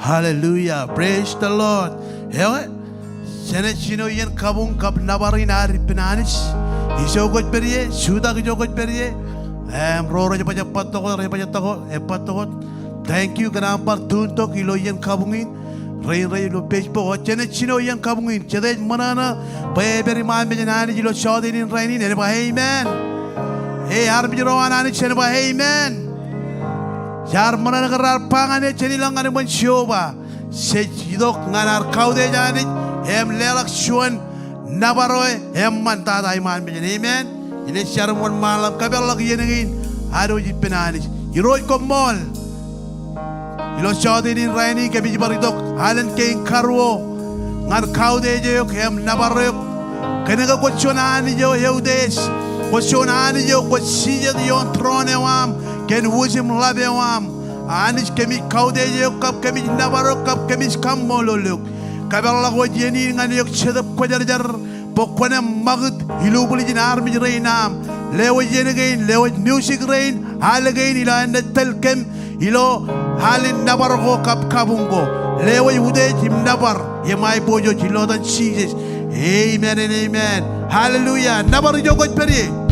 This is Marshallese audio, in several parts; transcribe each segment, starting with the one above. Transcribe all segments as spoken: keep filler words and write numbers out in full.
Hallelujah. Praise the Lord. Ewe, jenaaj jino iien kabuñ kab nōbar in ad ippān Anij. Ijo kwōj pād ie, jutak ijo kwōj pād ie. Im ro rej baj ebbatokwōt, rej baj ebbatokwōt, ebbatokwōt. Thank you, kōn aṃ bar tune tok ilo iien kabuñ in. Rein rej ilo Facebook, eo jenaaj jino iien kabuñ in. Jete ej ṃōṇōṇō bwe epād iṃaan mejān Anij ilo jota in rainin, en ba amen. Ear armej ro an Anij, en ba amen. Jaar ṃōṇōṇō kōn raar ba ñan e, jen ilọk ñan eṃṃan Jeova. Jej itok ñan ad kautiej Anij im leḷọk juon nōbar eo eṃṃantata iṃaan mejān. Amen. Inaaj jar im wōnṃaanḷọk im kōpeḷḷọk iien kein ad wōj ippān Anij. Irooj koṃṃool. Ilo jota in rainin kōmij bar itok alen kein karuo ñan kautiej eok im nōbar eok. Kōnke kwōj juon Anij eo eutiej. Kwōj juon Anij eo kwōj jijet ioon tūroon eo aṃ kōn wūj im ḷap eo aṃ. Anij, kōmij kautiej eok kab kōmij nōbar eok kab kōmij kaṃṃoolol eok. Kōpeḷḷọk wōj iien in ñan eok Jetōb Kwōjarjar bwe kwōnaaj ṃakūt ilubwiljin armej rein aṃ. Lewōj iien kein, lewōj music rein, al kein ilo an naaj tōl kōm ilo al in nōbar ko kab kabuñ ko. Lewōj utiej im nōbar im aiboojoj ilo etan Jisōs. Amen and amen. Hallelujah. Nōbar ijo kwōj pād ie.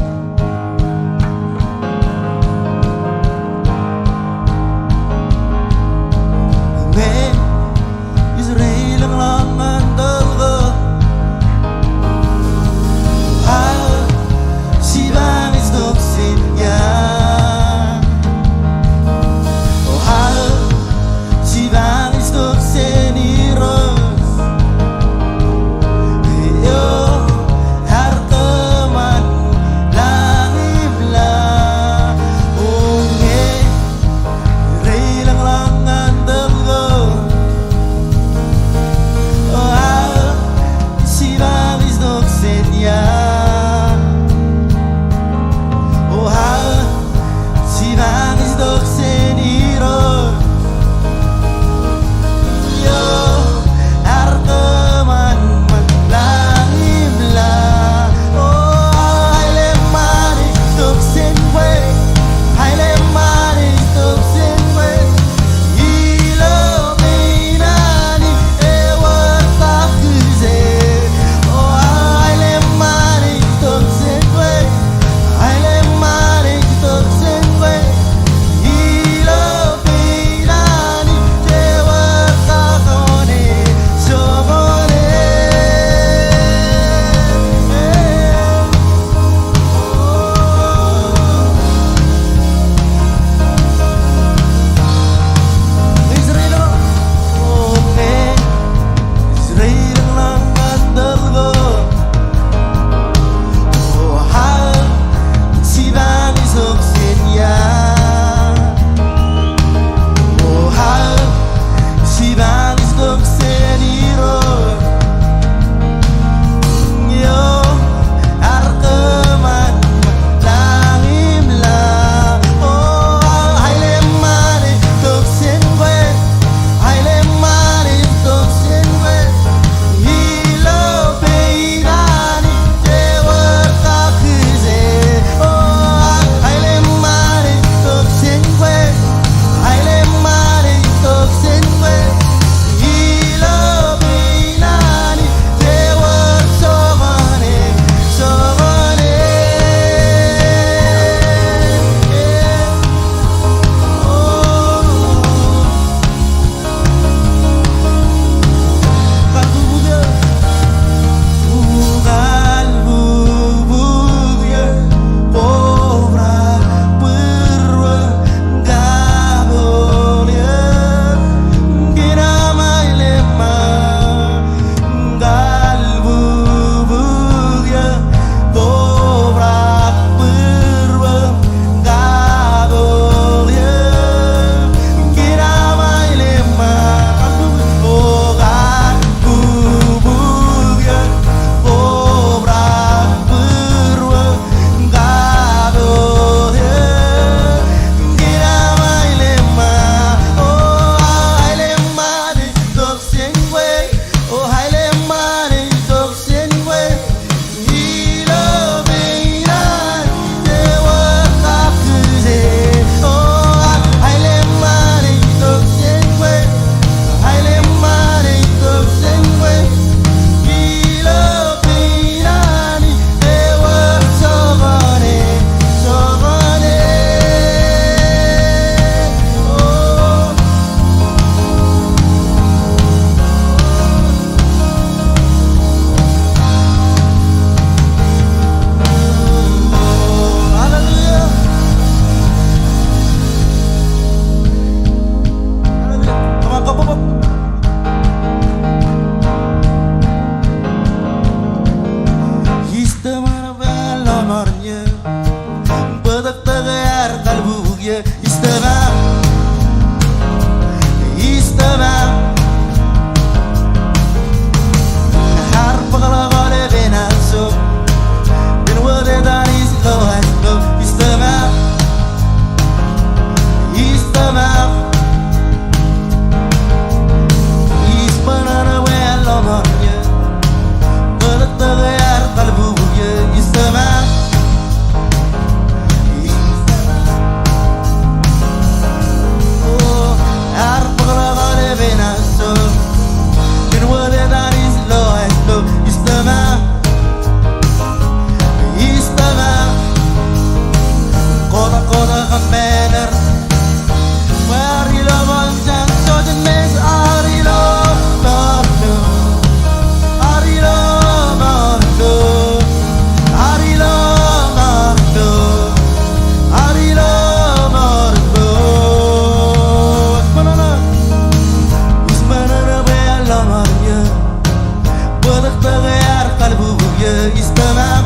Bōk ear kalbubu eō, east to Maam.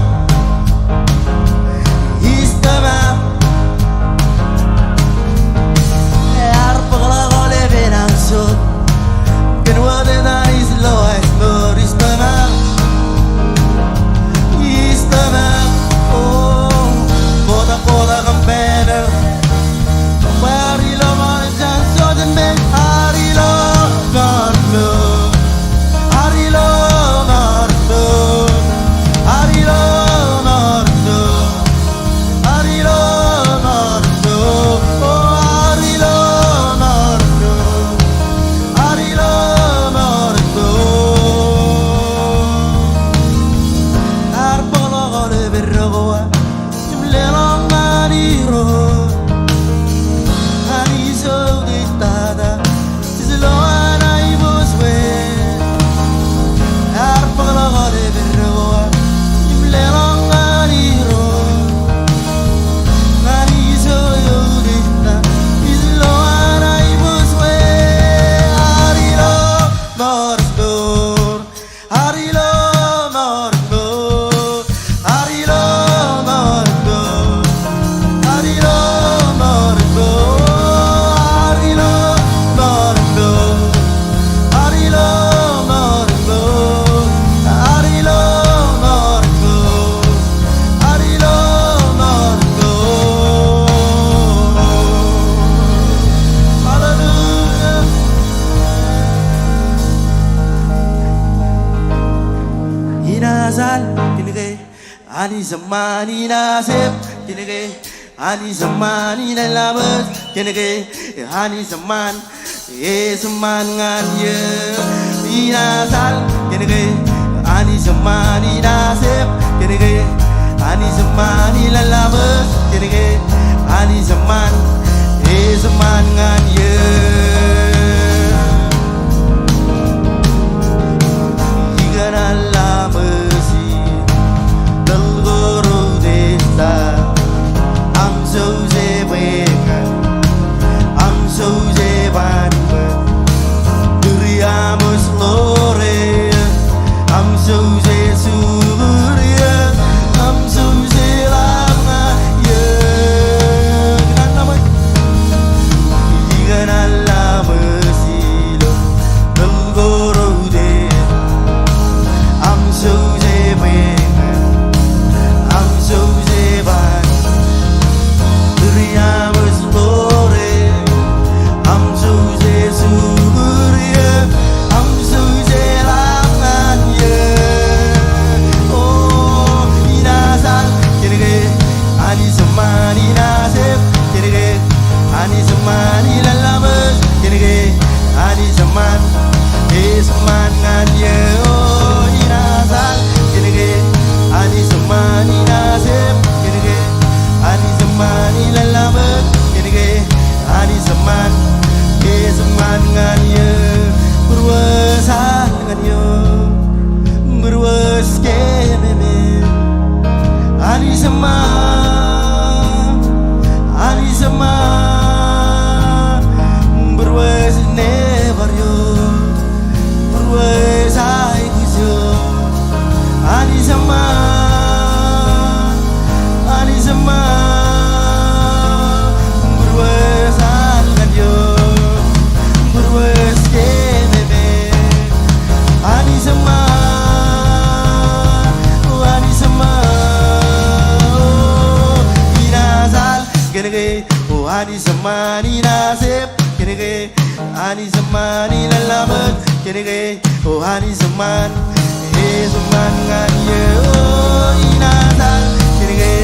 East to Maam. Ear bōkḷọk aolepen aṃ soot. Kōn wōt etan ij lo ej mour, east to Maam. East to Maam. O, kotak kotak im banner. Bwe ear ilo ṃaan Ear ilo ṃaan, ear ilo ṃaan, ear ilo ṃaan, ear ilo ṃaan, o, ear ilo ṃaan, ear ilo ṃaan. Ear bōkḷọk aolepen rōkwa im leḷọk ñan Irooj. Anij eo eutiej tata, ej lo an aiboojoj. Ear bōkḷọk aolepen rōkwa im leḷọk ñan Irooj. Anij eo eutiej tata, ej lo an aiboojoj. Ear ilo ṃaan, ear ilo ṃaan, ear ilo ṃaan, ear ilo ṃaan, ear ilo ṃaan, ear ilo ṃaan. Hallelujah. Inaaj al kōnke Anij eṃṃan, inaaj ep kōnke Anij eṃṃan, inaaj laṃōj kōnke Anij eṃṃan, ej eṃṃan ñan eō. Inaaj al kōnke Anij eṃṃan, inaaj ep kōnke Anij eṃṃan, inaaj laṃōj kōnke Anij eṃṃan, ej eṃṃan ñan eō. Ikōṇaan laṃōj ilo ḷọk ko reutiej ta, aṃ souje bwe ñan, aṃ souje ban bwe, tūriaṃōj ḷoore, aṃ souje sukūd eō, aṃ souje ḷap ñan eō. Ikōṇaan laṃōj, ikōṇaan laṃōj ilo ḷọk ko reutiej, aṃ souje bwe ñan, aṃ souje ban, tūriaṃōj ḷoore, aṃ souje sukūd eō, aṃ souje ḷap ñan eō. O, inaaj al kōnke Anij eṃṃan, inaaj ep kōnke Anij eṃṃan, inaaj laṃōj kōnke Anij eṃṃan, ej eṃṃan ñan eō. Inaaj al kōnke Anij eṃṃan, inaaj ep kōnke Anij eṃṃan, inaaj laṃōj kōnke Anij eṃṃan, ej eṃṃan ñan eō. Būruō ej al ñan eō. Būruō ej kememej. Anij eṃṃan, Anij eṃṃan. Būruō ej nebar eō. Būruō ej aiboojoj. Anij eṃṃan, Anij eṃṃan. Būruō ej al ñan eō. Būruō ej kememej. Anij eṃṃan, o Anij eṃṃan. O, inaaj al kōnke, o Anij eṃṃan, inaaj ep kōnke Anij eṃṃan, inaaj laṃōj kōnke, o Anij eṃṃan, ej eṃṃan ñan eō. Inaaj al kōnke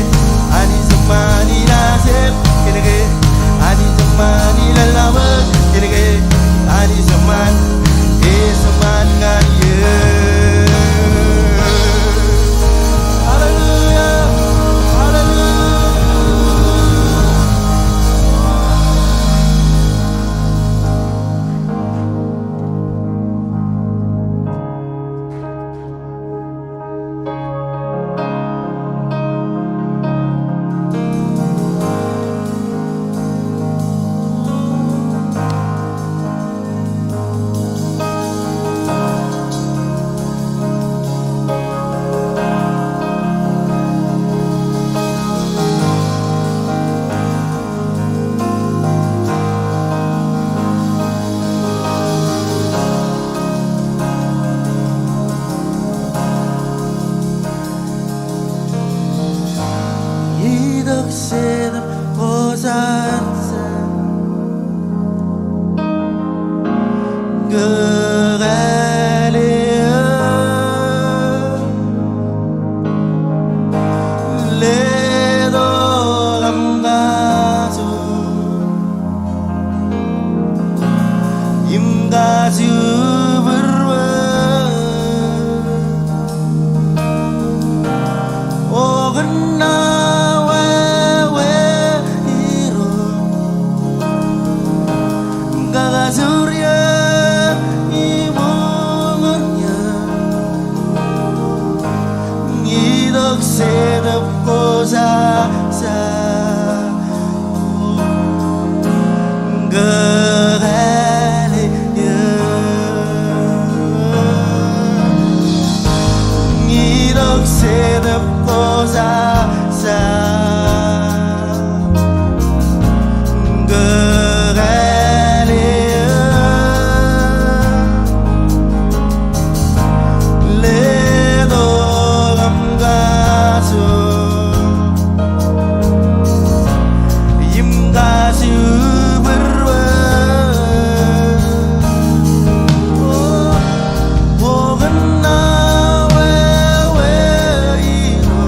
Anij eṃṃan, inaaj ep kōnke Anij eṃṃan, inaaj laṃōj kōnke Anij eṃṃan, ej eṃṃan ñan eō. Hallelujah. Hallelujah. Setōb ko sasa kōkāāle eō. Itok setōb ko sasa kōkāāle eō. Letok aṃ kajoor im kajibwidwid. O, bwe kōn aō wāween eo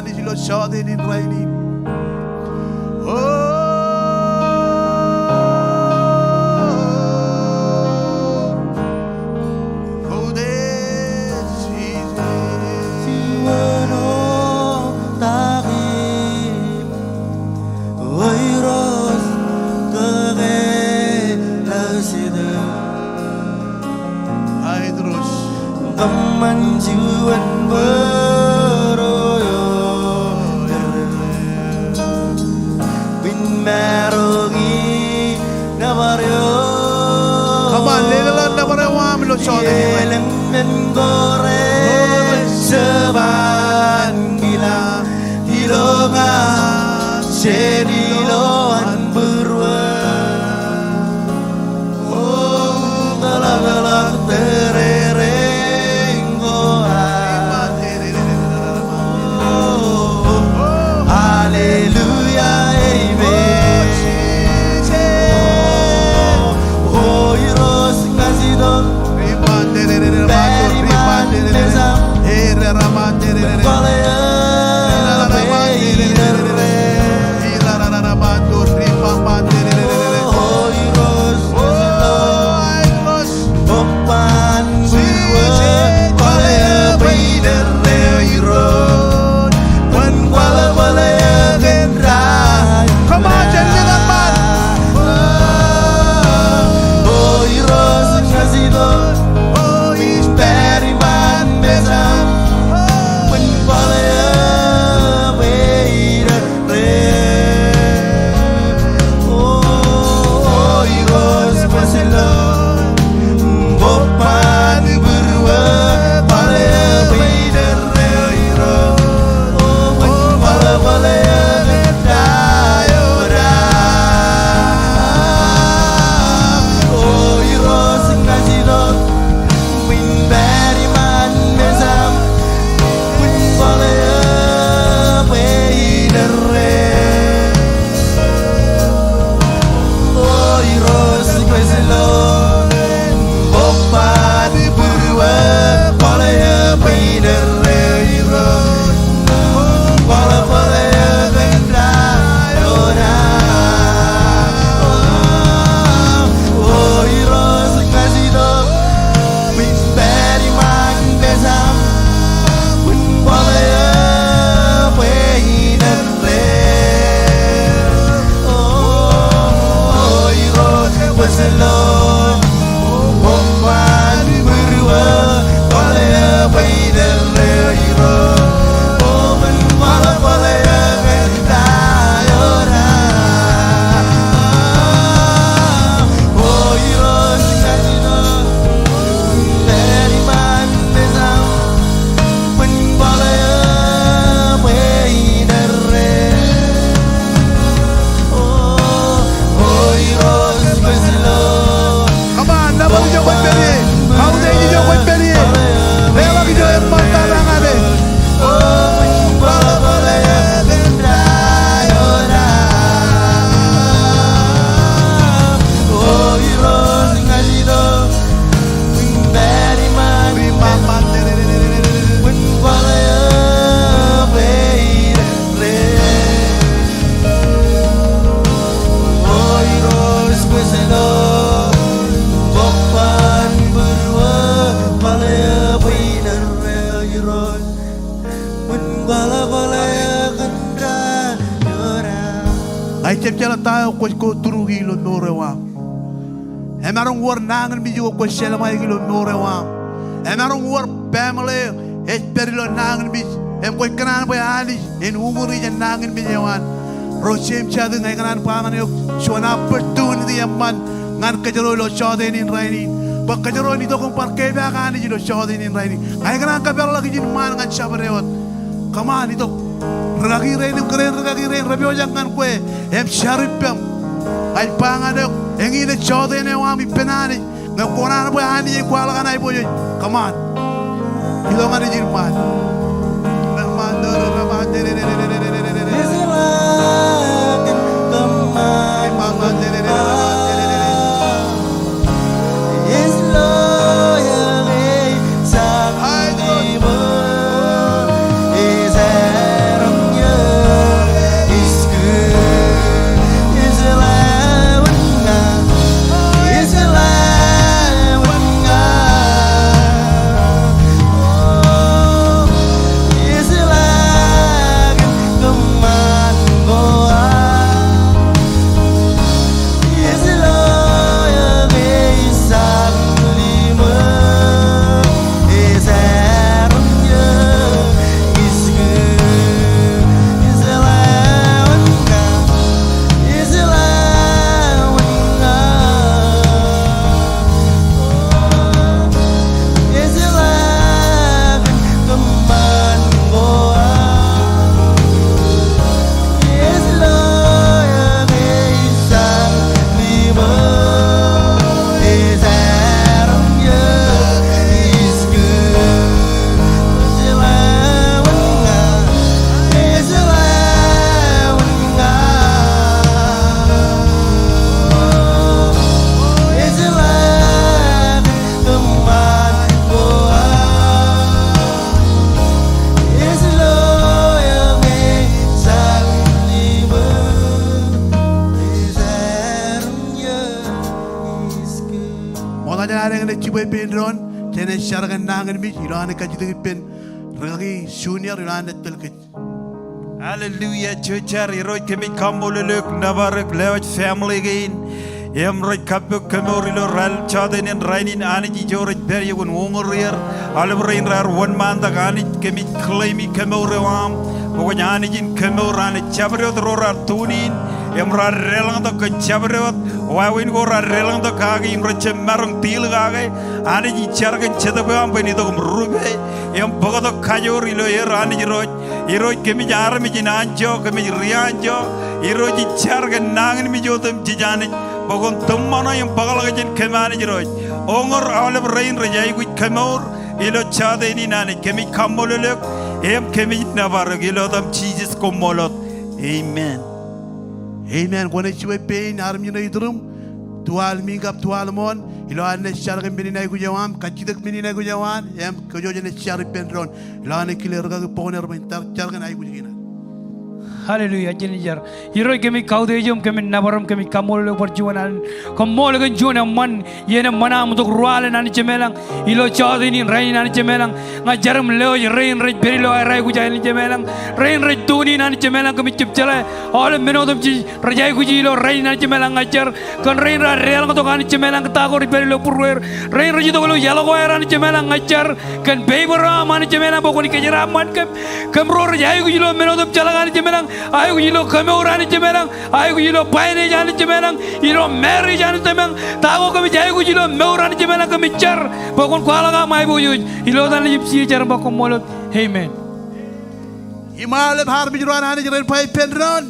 Anij ilo jọteen in rainin. O, Jisōs. Juon oktak im, O Irooj, kōkāāl jet. Aet Irooj. Kōṃṃan juon bōro eo, im maroñ i nōbar eo. Come on, lelōñ nōbar eo aṃ ilo jọteen in. Elōñ men ko rej jab an kila ilo ña jān ilo an būruō. O, kōḷapḷọk tōrerein ko aō. O, hallelujah, amen. O, Irooj ña ij itok. Pād iṃaan mejaṃ. Kwōle eō bwe in errā. O Irooj, bōk ban būruō. Kwōle eō bwe in errā, Irooj. Kwōn kwaḷọk bōle eō kōn ta. Come on, jān ṃōttan ṃaan. O Irooj, ña ij itok. O, ij pād iṃaan mejaṃ. Kwōn kwaḷọk bwe in errā. O, o Irooj, kwōj lo. Bōk ban būruō. Kwōle bwe in errā, Irooj. O, kwōn kwaḷọk bōle eō kōn ta eo ad. O Irooj, ña ij itok. Kwōn pād iṃaan mejaṃ. Kwōn kwaḷọk bwe in errā. O Irooj, kwōj lo. Bōk ban būruō. Kwōle bwe in errā, Irooj. Kwōle bōle eō kōn ta eo ad. O Irooj, ña ij itok. Kwōn pād iṃaan mejaṃ. Kwōn kwaḷọk bwe in errā. O Irooj, kwōj lo. Bōk ban būruō. Kwōle bwe in errā, Irooj. O, kwōn kwaḷọk bōle eō kōn ta eo ad. O Irooj, ña ij itok. Pād iṃaan mejaṃ. Kwōn kwaḷọk bwe in errā. O, o Irooj, kwōj lo. Come on, nōbar ijo kwōj pād ie. Kautiej ijo kwōj pād ie. Leḷọk ijo eṃṃan tata ñan e. O, O Irooj, ña ij itok. Pād iṃaan. Kwōn kwaḷọk bwe in errā. O Irooj, kwōj lo. Bōk ban būruō. Kwōle bwe in errā, Irooj. Kwōn kwaḷọk bōle eō kōn ta eo ad. Ij jab jeḷā ta eo kwōj go through ilo mour eo aṃ. Emaroñ wōr nañinmej eo kwōj jeḷā ṃōk ilo mour eo aṃ. Emaroñ wōr family eo ej pād ilo nañinmej im kwōj kōṇaan bwe Anij en uñūri jān nañinmej eo an. Ro Jemes ej ba ña ikōṇaan ba ñan eok juon opportunity eṃṃan ñan kōjro ilo jọteen in rainin. Bwe kōjro en itok im bar kepaak Anij ilo jọteen in rainin. Ña ikōṇaan kōpeḷḷọk ijin ṃaan ñan jabdewōt. Come on, itok. Rikaki rein im kōrā in rikaki rein rej pojak ñan kwe im jar ippem. Ij ba ñan eok, eñin ej jọteen eo aṃ ippān Anij. Ñe kwō kōṇaan bwe Anij en kwaḷọk an aiboojoj. Come on. Ilo ñan ijin ṃaan. jibwe pein doon, jenaaj jar kōn nañinmej ilo an kajjitōk ippān rikaki Junior ilo an tōl kōj. Hallelujah, jouj jar. Irooj kōmij kaṃṃoolol eok nōbar eok lewōj family kein im rej kappok kōmour ilo rael jọteen in rainin. Anij ijo rej pād ie kwōn uñūr er. Aolep rein raar wōnṃaantak Anij kōmij claim e kōmour eo aṃ. Bwe kwōj Anij in kōmour. Anij jabdewōt ro raar tune in im raar deḷọñtok kōn jabdewōt wāween ko raar deḷọñtok kake im rej jab maroñ deal kake. Anij ij jar kōn Jetōb eo aṃ bwe en itok im rupe im bōktok kajoor ilo er Anij Irooj. Irooj kōmij armej in anjọ, kōmij ri anjọ. Irooj ij jar kōn nañinmej otemjej Anij bwe kwōn tūṃṃaṇo im bōkḷọk jān kōm Anij Irooj. Uñūr aolep rein rej aikuj kōmour ilo jọteen in Anij. Kōmij kaṃṃoolol eok im kōmij nōbar eok ilo etaṃ Jisōs, koṃṃool wōt. Amen. Amen. Kwōnaaj jibwe pein armej ṇe ituruṃ, tuwaal men kab tuwaal ṃool, ilo an naaj jar kōn men in aikuj eo aṃ, kajjitōk men in aikuj eo an, im kōj wōj naaj jar ippān doon. Ilo an kile rikaki Bokner bwe en jar kōn aikuj kein an. Hallelujah, jen jar. Irooj kōmij kautiej eok im kōmij nōbar eok im kōmij kaṃṃoolol eok bar juon alen. Koṃṃool kōn juon eṃṃan, iien eṃṃan aṃ itok ruo alen Anij Jemem ilañ. Ilo jọteen in rainin Anij Jemem ilañ. Ña jar im lewōj rein rej pād ilo aer aikuj Anij Jemem ilañ. Rein rej tune in Anij Jemem ilañ kōmij jab jeḷā. Aolep men otemjej rej aikuji ilo rainin Anij Jemem ilañ ña jar. Kōn rein raar deḷọñtok Anij Jemem ilañ kōn ta ko rej pād ilo būrueir. Rein rej itok ilo iaḷ ko aer Anij Jemem ilañ ña jar. Kōn paper eo aṃ Anij Jemem ilañ bwe kwōn kōjeraaṃṃan kōm. Kōm ro rej aikuj ilo men otemjeḷọk Anij Jemem ilañ. Aikuj ilo kōmour Anij Jemem ilañ. Aikuj ilo finance Anij Jemem ilañ. Ilo marriage Anij Jemem ilañ. Ta ko kōmij aikuj ilo mour Anij Jemem ilañ kōmij jar. Bwe kwōn kwaḷọk aṃ aiboojoj. Ilo etan Nejūṃ Jisōs ij jar im ba koṃṃool wōt. Amen. Im aolep armej ro an Anij ren ba ippān doon.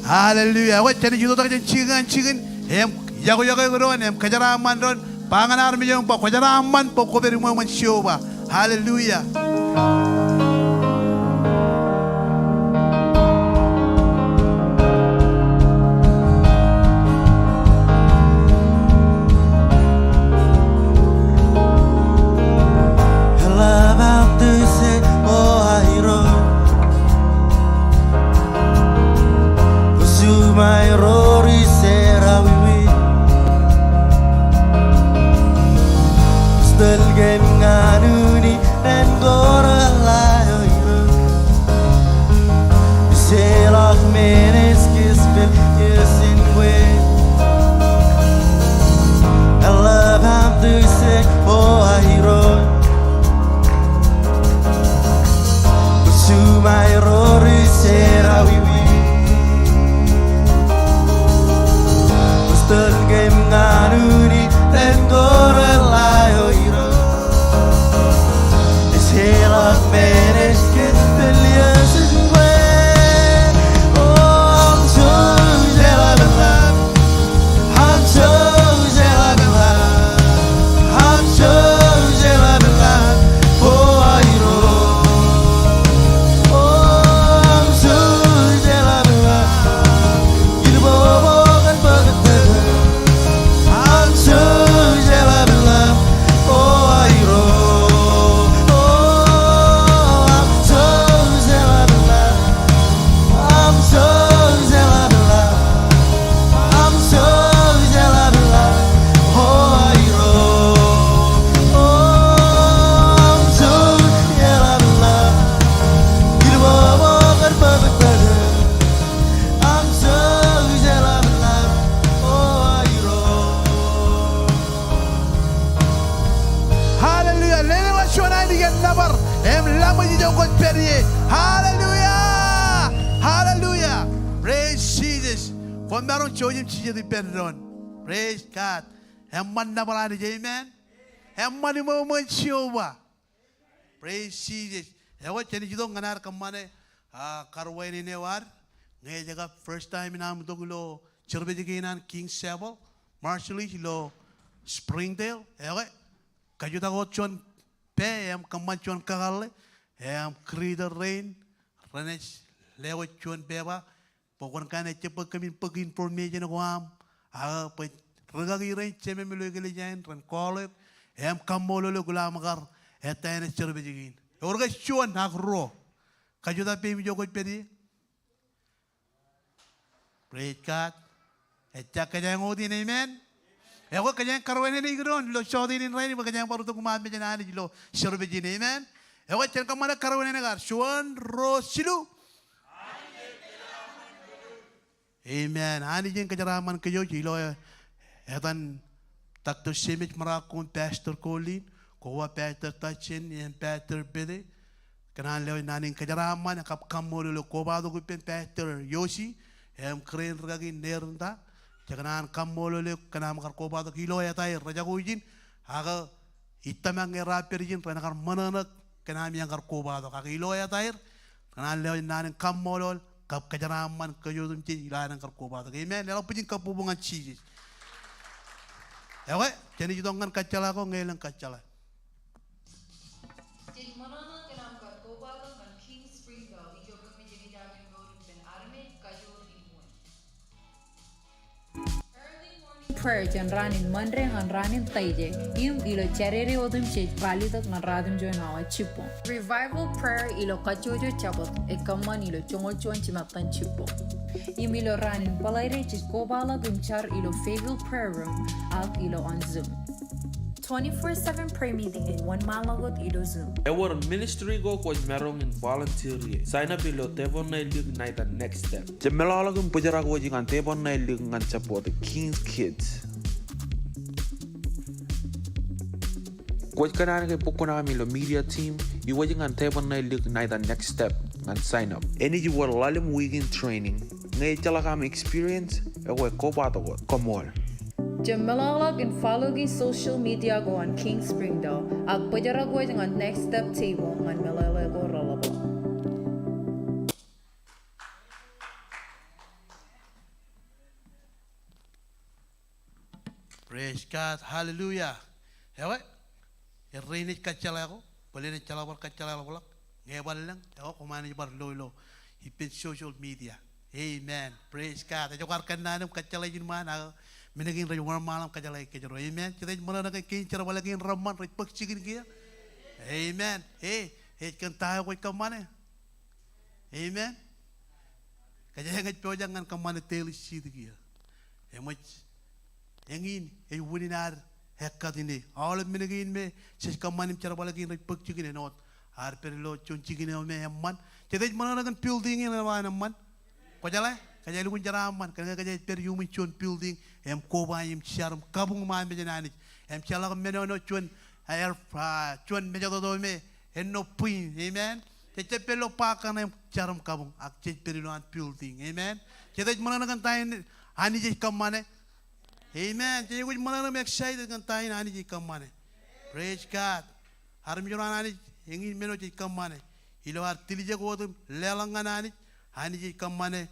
Hallelujah. Ekwe jenaaj itok tok jān jikin an jikin im iọkwe iọkwe eok doon im kōjeraaṃṃan doon. Ba ñan armej eo im ba kwōjeraaṃṃan bwe kwōpād iṃweo iṃōn Jeova. Hallelujah. Hallelujah. Lelōñḷọk juon ainikien nōbar im laṃōj ijo kwōj pād ie. Hallelujah. Hallelujah. Praise Jesus. Koṃ maroñ jouj im jijet ippān doon. Praise God. Eṃṃan nōbar Anij, amen. Eṃṃan iṃweo iṃōn Jeova. Praise Jesus. Ekwe jenaaj itok ñan ad kōṃṃane, ah, karuwainene eo ad. Ñe ej kab first time in aṃ itok ilo service kein an King's Chapel Marshallese ilo Springdale. Ekwe kajutak wōt juon pā im kōṃṃan juon kakōḷḷe im greeter rein renaaj lewōj juon pepa bwe kwōn kain ejjab bwe kōmin bōk information ko aṃ. Ak bwe rikaki rein jemem ilo eklejia in ren call eok im kaṃṃoolol eok ilo aṃ kar ettā ṇe service kein. Ewōr ke juon ak ruo? Kajutak peiṃ ijo kwōj pād ie. Praise God. Ejja kōjeañ wōt in, amen. Ekwe kōjeañ karuwainene ikōṇaan ilo jota in rainin bwe kōjeañ bar itok iṃaan mejān Anij ilo service in. Amen. Ekwe jen kōṃṃane karuwainene kar. Juon, ruo, jilu. Amen. Anij en kōjeraaṃṃan kōj ilo etan Doctor James Marakon, Pastor Colin, koba Pastor Tajen, im Pastor Pete. Kōṇaan lewōj naan in kōjeraaṃṃan kab kaṃṃoolol eok. Kobatok ippān Pastor Yoshi im kōrā in rūkaki Nerinda. Jej kōṇaan kaṃṃoolol eok kōn aṃ kar kobatok ilo etaer rej jako ijin. Ak ij tōmak ñe raar pād ijin ren kar ṃōṇōṇō kōn aṃ iien kar kobatok. Ak ilo etaer, kōṇaan lewōj naan in kaṃṃoolol kab kōjeraaṃṃan kōj otemjej ilo an kar kobatok. Amen. Leḷọk bwijin kabbokbok ñan Jisōs. Ekwe, jen itok ñan kōjjeḷā ko ñe elōñ kōjjeḷā. Jej ṃōṇōṇō kōn aṃ kar kobatok ñan King Springdale, ijo kōmij eñjake in mour ippān armej, kajoor im wōn. Prayer jān raan in Ṃande ñan raan in Taije, im ilo Jādede otemjej ralitōk ñan ratimjuon awa jibboñ. Revival prayer ilo kajjojo Jabōt, ekōṃṃan ilo joñoul juon jimattan jibboñ. Im ilo raan in Bōḷaide jej kobaḷọk im jar ilo Fayetteville Prayer Room, ak ilo on Zoom. Twenty-four seven prayer meeting ej wōnṃaanḷọk wōt ilo Zoom. Ewōr ministry ko kwōj maroñ in volunteer ie. Sign up ilo tebōṇ ṇe lik ṇa etan Next Step. Jab meḷọkḷọk im bōjrak wōj ñan tebōṇ ṇe lik ñan jabdewōt King's Kids. Kwōj kōṇaan ke bukkunaṃ ilo media team, iwōj ñan tebōṇ ṇe lik ṇa etan Next Step ñan sign up. Enaaj wōr ḷalem weekend training. Ñe ejjeḷọk aṃ experience, ekwe kobatok wōt. Koṃṃool. Jab meḷọkḷọk in follow ki social media ko an King Springdale, ak bōjrak wōj ñan Next Step table ñan meḷeḷe ko reḷapḷọk. Praise God. Hallelujah. Ekwe, errein ej kajjeḷā ko, bōlen ejjeḷọk bar kajjeḷā ḷapḷọk, ñe ebar lōñ, ekwe, koṃ naaj bar lo ilo ippān social media. Amen. Praise God. Ejako ad kōnnaan im kajjeḷā ijin ṃaan, ak men kein rej wōnṃaanḷọk im kōjjeḷā kōjro. Amen. Jete ej ṃōṇōṇō kōn kein jerbal kein reṃṃan rej bōk jikin kiiō? Amen. E, ej kōn ta eo kwōj kōṃṃane? Amen. Kōjeañ ej pojak ñan kōṃṃane daily seed kiiō. Eṃōj, eñin ej unin ad ekkat ine. Aolep men kein me jej kōṃṃan im jerbal kein rej bōk jikin āinwōt ad pād ilo juon jikin eo me eṃṃan. Jete ej ṃōṇōṇō kōn building in eo an eṃṃan? Kwōjeḷā, kōjeañ lukkuun jeraaṃṃan, kōnke kōjeañ pād iuṃwin juon building, im koba im jar im kabuñ ṃaan mejān Anij. Im jeḷak men eo āinwōt juon, a, air, a, juon mejatoto me ennobwin. Amen. Jej jab pād ilo park kaṇe im jar im kabuñ, ak jej pād ilo an building. Amen. Jete ej ṃōṇōṇō kōn ta in Anij ej kōṃṃane? Amen. Jej aikuj ṃōṇōṇō im excited kōn ta in Anij ej kōṃṃane. Praise God. Armej ro an Anij, eñin men eo jej kōṃṃane. Ilo ad tiljek wōt im leḷọk ñan Anij, Anij ej kōṃṃane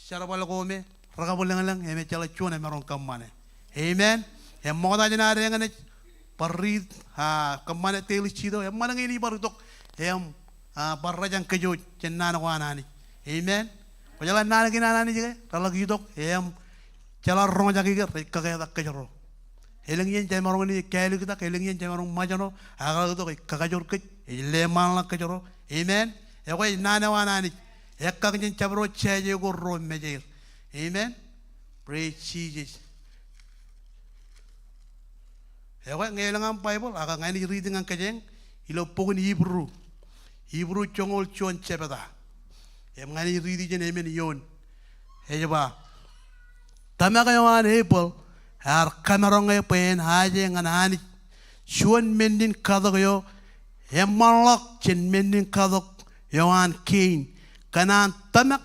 jerbal ko me rekabwilōñlōñ im ejjeḷọk juon emaroñ kōṃṃane. Amen. Im ṃokta jān ad eñin ej bar riit, a, kōṃṃane daily seed eo, eṃṃan ñe enaaj bar itok im, a, bar rōjañ kōj wōj jān naan ko an Anij. Amen. Kwōjeḷā naan kein an Anij ke reḷak itok im jeḷā roñjake ke rej kaketak kōjro. Elōñ iien jemaroñ in kāliktak, elōñ iien jemaroñ ṃōjṇọ, ak eḷak itok ej kakajoor kōj, ej leṃaanḷọk kōjro. Amen. Ekwe ej naan eo an Anij. Ekkakjen jabdewōt jāje ko ruo mejeir. Amen. Praise Jesus. Ekwe ñe elōñ aṃ Baibōḷ, ak ña inaaj riiti ñan kōjeañ ilo bok in Hibru. Hibru joñoul juon jebta. Im ña inaaj riiti jān emān eoon. Ej ba, tōmak eo an Ebel ear kamaroñ e bwe en aje ñan Anij juon menninkatok eo eṃṃanḷọk jān menninkatok eo an Kein. Kōn an tōmak,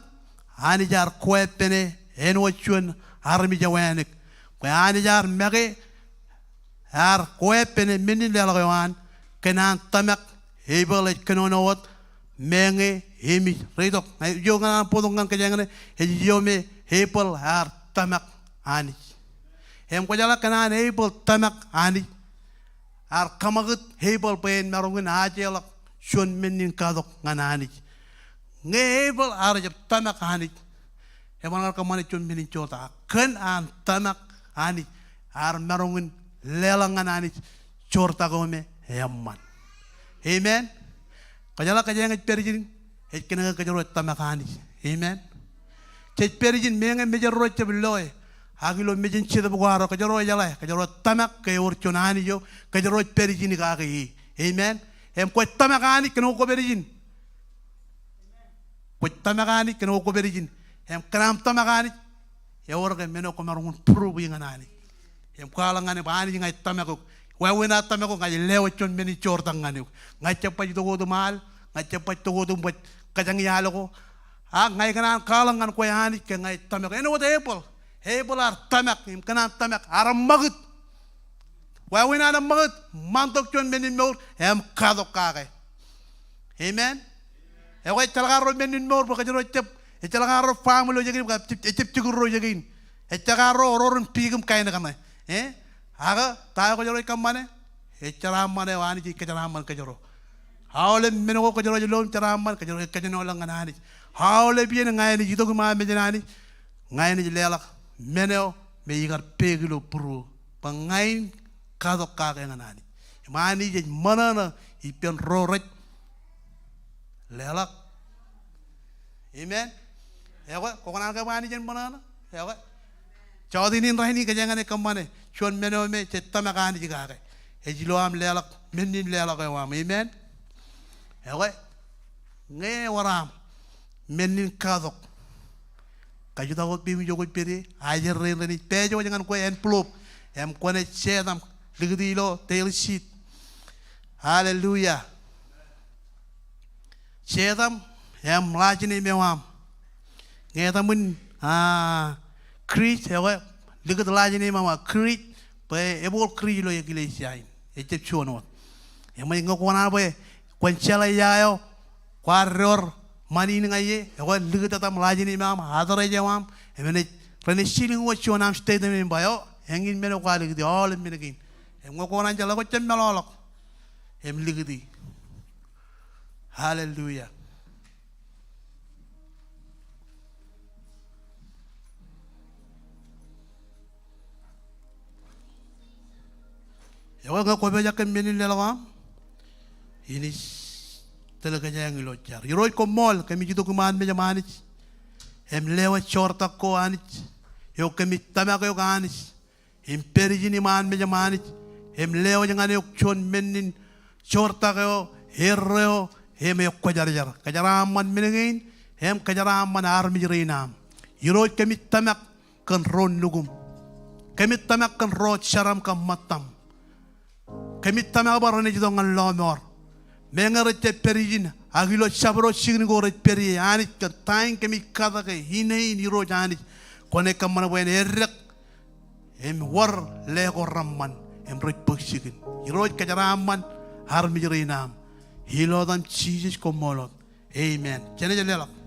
Anij ear kweppāne āinwōt juon armej ewānōk. Bwe Anij ear make, ear kweppāne menninleḷọk eo an, kōn an tōmak Ebel ej kōnono wōt meñe emij. Reitok, ijo ñan an bōktok ñan kōjeañ ṇe, ej ijo me Ebel ear tōmak Anij. Im kwōjeḷā kōn an Ebel tōmak Anij, ear kōṃakūt Ebel bwe en maroñ in ajeḷọk juon menninkatok ñan Anij. Ñe Ebel ear jab tōmak Anij, eban kar kōṃṃane juon men in jota. Kōn an tōmak Anij, ear maroñ in leḷọk ñan Anij joortak eo me eṃṃan. Amen. Kwōjeḷā kōjeañ ej pād ijin, ej kōnke kōjro ej tōmak Anij. Amen. Jej pād ijin meñe mejed ro ejab loe, ak ilo mejān Jetōb ko arro, kōjro ej jeḷā, kōjro tōmak ke ewōr juon Anij eo kōjro ej pād ijin kake e. Amen. Im kwōj tōmak Anij kōn wōt kwō pād ijin. Kwōj tōmak Anij kōn wōt kwō pād ijin. Im kōn aṃ tōmak Anij, ewōr ke men eo kwōmaroñ in būruō ñan Anij. Im kwaḷọk ñan e bwe Anij, ña ij tōmak eok. Wāween aō tōmak ko, ña ij lewōj juon men in joortak ñan eok. Ña ij jab baj itok wōt im al, ña ij jab baj itok wōt im baj kōjañi al ko. Ak ña ikōṇaan kwaḷọk ñan kwe Anij ke ña ij tōmak eok. Āinwōt Ebel. Ebel ear tōmak, im kōn an tōmak ear ṃakūt. Wāween an ṃakūt, ṃantok juon men in mour, im katok kake. Amen. Ekwe, ejjeḷọk arro men in mour bwe kōjro ejjab, ejjeḷọk arro family eo ijekein bwe ejjab, ejjab jikin ro ijekein. Ejjeḷọk arro oror in piik im kain kaṇe. E? Ak ta eo kōjro ej kōṃṃane? Ej jeraaṃṃan eo Anij ej kōjeraaṃṃan kōjro. Aolep men ko kōjro ej lo im jeraaṃṃan, kōjro ej kōjenolọk ñan Anij. Aolep iien ña enaaj itok iṃaan mejān Anij, ña enaaj leḷọk men eo me ikar peek ilo būruō. Bwe ña in katok kake ñan Anij. Im Anij ej ṃōṇōṇō ippān ro rej leḷọk Amen. Ekwe, kwō kōṇaan ke bwe Anij en ṃōṇōṇō? Ekwe. Jọteen in rainin kōjeañ enaaj kōṃṃane juon men eo me jej tōmak Anij kake. Ej ilo aṃ leḷọk, men in leḷọk eo aṃ. Amen. Ekwe. Ñe ewōr aṃ men in katok, kajutak wōt peiṃ ijo kwōj pād ie, ajri rein rein, pād ijo ñan kwe envelope, im kwōnaaj set im likūti ilo daily sheet. Hallelujah. Set im, im last name eo aṃ. Ñe etan in, ah, Chris, ekwe, likūt last name eo aṃ, ah, Chris, bwe eboḷ Chris ilo eklejia in. Ejjab juon wōt. Eṃōj ñe kwō kōṇaan bwe kwōn jeḷā ia eo kwaar door ṃani in ñan e, ekwe, likūt etan last name eo aṃ, address eo aṃ, im enaaj, renaaj sealing wōt juon aṃ statement in bwe, o, eñin men eo kwaar likūti, aolep men kein. Im ñe kwō kōṇaan jeḷā, kwōj jab meḷọkḷọk im likūti. Hallelujah. Ekwe, ñe kwōpojak ke men in leḷọk aṃ, inaaj tōl kōjeañ ilo jar. Irooj, koṃṃool kōmij itok iṃaan mejaṃ Anij im lewōj joortak ko Anij eo kōmij tōmak eok Anij im pād ijin iṃaan mejaṃ Anij im lewōj ñan eok juon men in joortak eo erreo im ekwōjarjar. Kōjeraaṃṃan men kein im kōjeraaṃṃan armej rein aṃ. Irooj, kōmij tōmak kōn ro nukuṃ. Kōmij tōmak kōn ro jeram kab ṃōttam. Kōmij tōmak bwe renaaj itok ñan lọmọọr. Meñe rej jab pād ijin, ak ilo jabdewōt jikin ko rej pād ie, Anij, kōn ta in kōmij katak e, ine in, Irooj Anij, kwōnaaj kōṃṃan bwe en eddek im wōr ḷe ko reṃṃan im rej bōk jikin. Irooj, kōjeraaṃṃan armej rein aṃ. Ilo etan Jisōs, koṃṃool wōt. Amen. Jenaaj leḷọk.